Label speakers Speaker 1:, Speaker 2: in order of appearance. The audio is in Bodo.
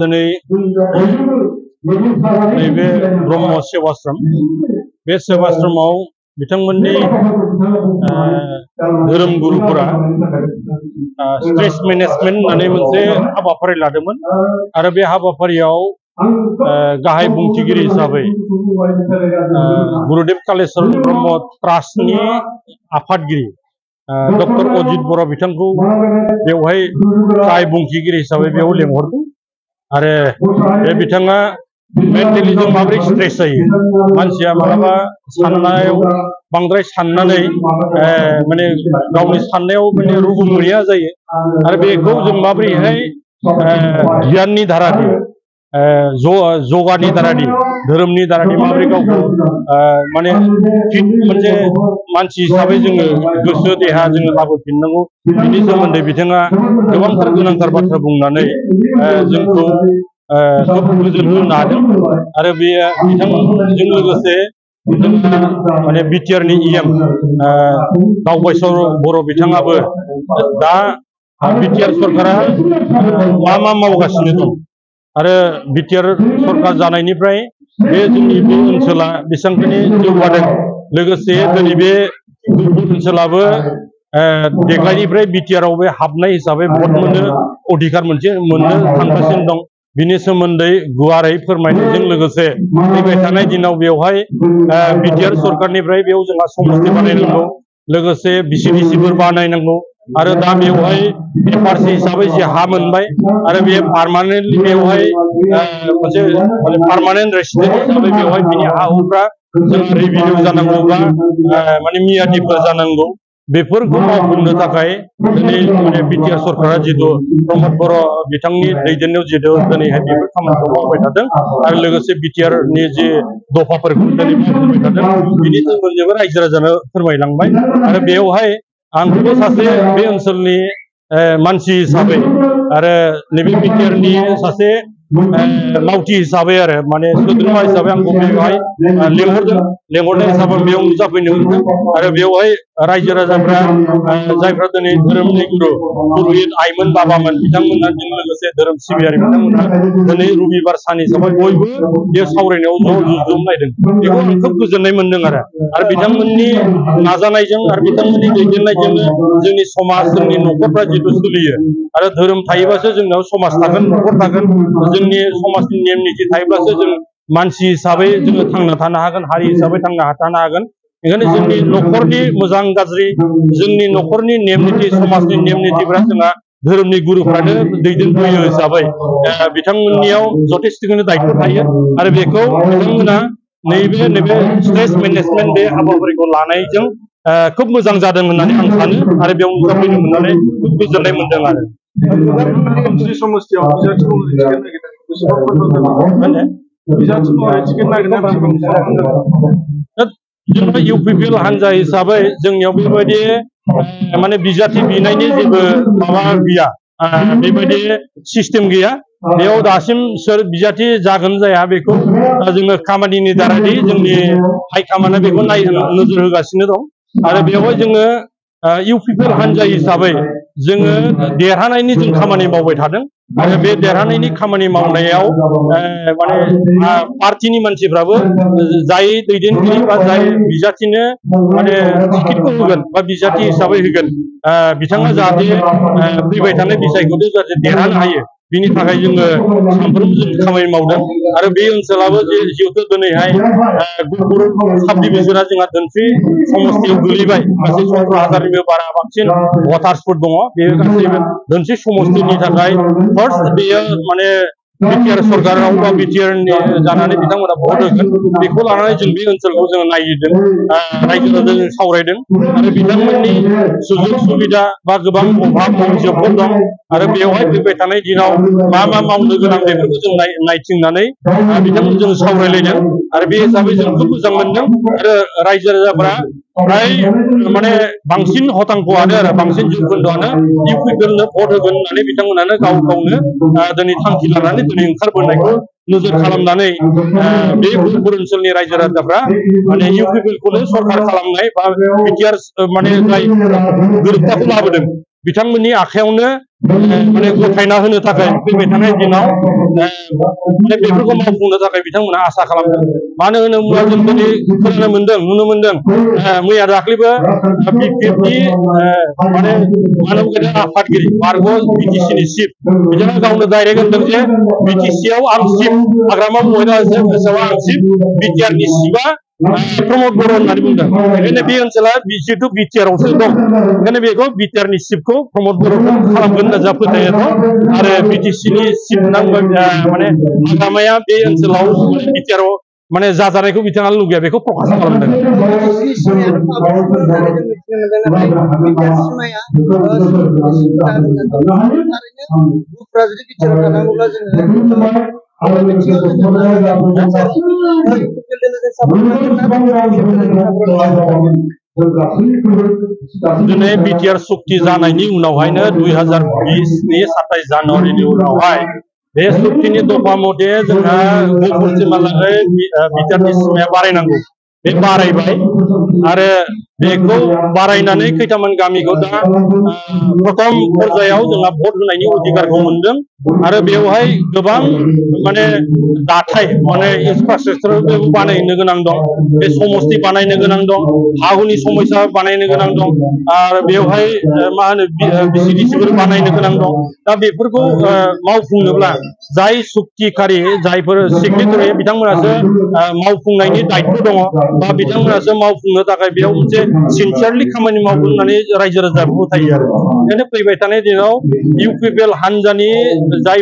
Speaker 1: दिनै नैबे ब्रह्म सेवाश्रम बे सेवाश्रमाव बिथांमोननि धोरोम गुरुफोरा स्ट्रेस मैनेजमेंट होननानै मोनसे हाबाफारि लादोंमोन आरो बे हाबाफारियाव गाहाय बुंथिगिरि हिसाबै गुरुदेव कालेश्वर ब्रह्म ट्रास्टनि आफादगिरि डॉक्टर अजित बर' बिथांखौ बेवहाय गाहाय बुंथिगिरि हिसाबै बेयाव लेंहरदों आरो बे बिथाङा मेन्टेलि जों माबोरै स्ट्रेस जायो मानसिया मालाबा साननायाव बांद्राय साननानै माने गावनि साननायाव माने रुगुं गैया जायो आरो बेखौ जों माबोरैहाय गियाननि धारानि जगानि धारानि धोरोमनि धारानि माबोरै गावखौ माने फिट मोनसे मानसि हिसाबै जोङो गोसो देहा जोङो लाबोफिननांगौ बिनि सोमोन्दै बिथाङा गोबांथार गोनांथार बाथ्रा बुंनानै जोंखौ खोब गोजोन होनो हादों आरो बेयो बिथांजों लोगोसे माने बिटिआरनि इएम दावबायसर बर' बिथाङाबो दा बिटिआर सरकारा मा मावगासिनो दं आरो बिटिआर सरकार जानायनिफ्राय बे जोंनि बे ओनसोला बेसेबांखिनि जौगादों लोगोसे दिनै बे ओनसोलाबो देग्लायनिफ्राय बिटिआरआव बे हाबनाय हिसाबै भट मोननो अधिकार मोननो थांगासिनो दं बिनि सोमोन्दै गुवारै फोरमायनायजों लोगोसे फैबाय थानाय दिनाव बेवहाय बिटिआर सरकारनिफ्राय बेयाव जोंहा समस्ति बानायनांगौ लोगोसे बिसिडिसिफोर बानायनांगौ आरो दा बेवहाय एफआरसि हिसाबै जे हा मोनबाय आरो बे पार्मानेन्टलि बेवहाय मोनसे माने पार्मानेन्ट रेसिडेन्ट हिसाबै बेवहाय बिनि हा हुफ्रा जों रिभिनिउ जानांगौबा माने मियादिफोर जानांगौ बेफोरखौ मावफुंनो थाखाय दिनै माने बिटिआर सरकारा जितु प्रमद बर' बिथांनि दैदेननायाव जितु दिनैहाय बेफोर खामानिखौ मावबाय थादों आरो लोगोसे बिटिआरनि जे दफाफोरखौ दिनै मावफुंबाय थादों बिनि सोमोन्दैबो रायजो राजानो फोरमायलांबाय आरो बेवहाय आंखौबो सासे बे ओनसोलनि मानसि हिसाबै आरो नैबे बिटिआरनि सासे मावथि हिसाबै आरो माने सोद्रोमा हिसाबै आंखौ बेवहाय लेंहरनाय हिसाबै बेयाव नुजाफैनो मोनदों आरो बेवहाय रायजो राजाफ्रा जायफ्रा दिनै धोरोमनि गुरु पुरहित आइमोन बाबामोन बिथांमोनजों लोगोसे धोरोम सिबियारि बिथांमोना दिनै रबिबार सान हिसाबै बयबो बे सावरायनायाव ज' नायदों बेखौ आं खोब गोजोननाय मोनदों आरो बिथांमोननि नाजानायजों आरो बिथांमोननि दैदेननायजोंनो जोंनि समाज जोंनि न'खरफ्रा जितु सोलियो आरो धोरोम थायोबासो जोंनाव समाज थागोन न'खर थागोन जोंनि समाजनि नेम निथि थायोब्लासो जों मानसि हिसाबै जोङो थांना थानो हागोन हारि हिसाबै थांना थानो हागोन बेखायनो जोंनि न'खरनि मोजां गाज्रि जोंनि न'खरनि नेम निथि समाजनि नेम निथिफ्रा जोंहा धोरोमनि गुरुफ्रानो दैदेनबोयो हिसाबै बिथांमोननियाव जथेस्थ'खौनो दायित्व थायो आरो बेखौ बिथांमोना नैबे स्ट्रेस मेनेजमेन्ट बे हाबाफारिखौ लानायजों खोब मोजां जादों होननानै आं सानो आरो बेयाव नुजाफैनो मोननानै खोब गोजोननाय मोनदों आरो जोंहा इउपिपिएल हान्जा हिसाबै जोंनियाव बेबायदि माने बिजाथि बिनायनि जेबो माबा गैया बेबायदि सिस्टेम गैया बेयाव दासिम सोर बिजाथि जागोन जाया बेखौ जोङो खामानिनि दारायै जोंनि हाइकमान्डआ बेखौ नोजोर होगासिनो दं आरो बेवहाय जोङो इउपिपिएल हान्जा हिसाबै जोङो देरहानायनि जों खामानि मावबाय थादों आरो बे देरहानायनि खामानि मावनायाव माने पार्टिनि मानसिफ्राबो जाय दैदेनगिरि बा जाय बिजाथिनो माने टिकेटखौ होगोन बा बिजाथि हिसाबै होगोन बिथाङा जाहाथे फैबाय थानाय बिसायख'खौ जाहाथे देरहानो हायो बिनि थाखाय जोङो सानफ्रोमबो जों खामानि मावदों आरो बे ओनसोलाबो जिहेतु दिनैहाय गुफुर साब डिभिजना जोंहा धोनस्रि समस्तियाव गोलैबाय गासै 17,000निबो बारा बांसिन भटार्सफोर दङ बेयो गासैबो धोनस्रि समस्तिनि थाखाय फार्स्ट बेयो माने बिटिआर सरकाराव बा बिटिआरनि जानानै बिथांमोना भट होगोन बेखौ लानानै जों बे ओनसोलखौ जोङो नायदों रायजो राजाजों सावरायदों आरो बिथांमोननि सुजुग सुबिदा बा गोबां अभाब मन्जफोर दं आरो बेवहाय फैबाय थानाय दिनाव मा मावनो गोनां बेफोरखौ जों नायथिंनानै बिथांमोनजों सावरायलायदों आरो बे हिसाबै जों खोब मोजां मोनदों आरो रायजो राजाफ्रा फ्राय माने बांसिन हतांख'आनो आरो बांसिन जौखोन्दोआनो इउपिपिएलनो भट होगोन होननानै बिथांमोनानो गावनो दिनै थांखि लानानै दिनै ओंखारबोनायखौ नोजोर खालामनानै बे गुफुर ओनसोलनि रायजो राजाफ्रा माने इउपिपिएलखौनो सरकार खालामनाय बा बिटिआर माने जाय गोरोबथाखौ लाबोदों बिथांमोननि आखायावनो माने गथायना होनो थाखाय फैबाय थानाय दिनाव माने बेफोरखौ मावफुंनो थाखाय बिथांमोना आसा खालामदों। मानो होनोब्ला जों दिनै खोनानो मोनदों, नुनो मोनदों, मैया दाख्लैबो बिपिएफनि माने मानव गेदेर आफादगिरि बारग' बिटिसिनि चिफ बिथाङा गावनो डाइरेक्ट होनदों जे बिटिसिआव आं चिफ, हाग्रामा महिला ओनसोलाव आं चिफ, बिटिआरनि चिफआ प्रमद बर' होननानै बुंदों। बेखायनो बे ओनसोला जिहेतु बिटिआरआवसो दं, ओंखायनो बेखौ बिटिआरनि चिफखौ प्रमद बर'खौ खालामगोन होनना जोंहा फोथायनाय दं। आरो बिटिसिनि चिफ नांगौ माने हाग्रामाया बे ओनसोलाव बिटिआरआव माने जाजानायखौ बिथाङा लुगैया, बेखौ प्रकास खालामदों। दिनै बिटिआर सुक्ति जानायनि उनावहायनो 2020नि 27 जानुवारिनि उनावहाय बे सुक्तिनि दफा मथे जोंहा गुफुरसिमहालागै बिटिआरनि सिमाया बारायनांगौ, बे बारायबाय। आरो बेखौ बारायनानै खैथामान गामिखौ दा प्रथम पर्यायाव जोंहा भट होनायनि अधिकारखौ मोनदों। आरो बेवहाय गोबां माने दाथाय माने इनफ्रास्ट्राक्चार बानायनो गोनां दं, बे समस्ति बानायनो गोनां दं, हाहुनि समस्या बानायनो गोनां दं, आरो बेवहाय मा होनो बिसिडिसिफोर बानायनो गोनां दं। दा बेफोरखौ मावफुंनोब्ला जाय सुक्तिखारि, जायफोर सिगनेटरि बिथांमोनासो मावफुंनायनि दायित्व दङ, बा बिथांमोनासो मावफुंनो थाखाय बेयाव मोनसे सिनसियारलि खामानि मावगोन होननानै रायजो राजाबो फोथायो। आरो बेखायनो फैबाय थानाय दिनाव इउपिपिएल हानजानि जाय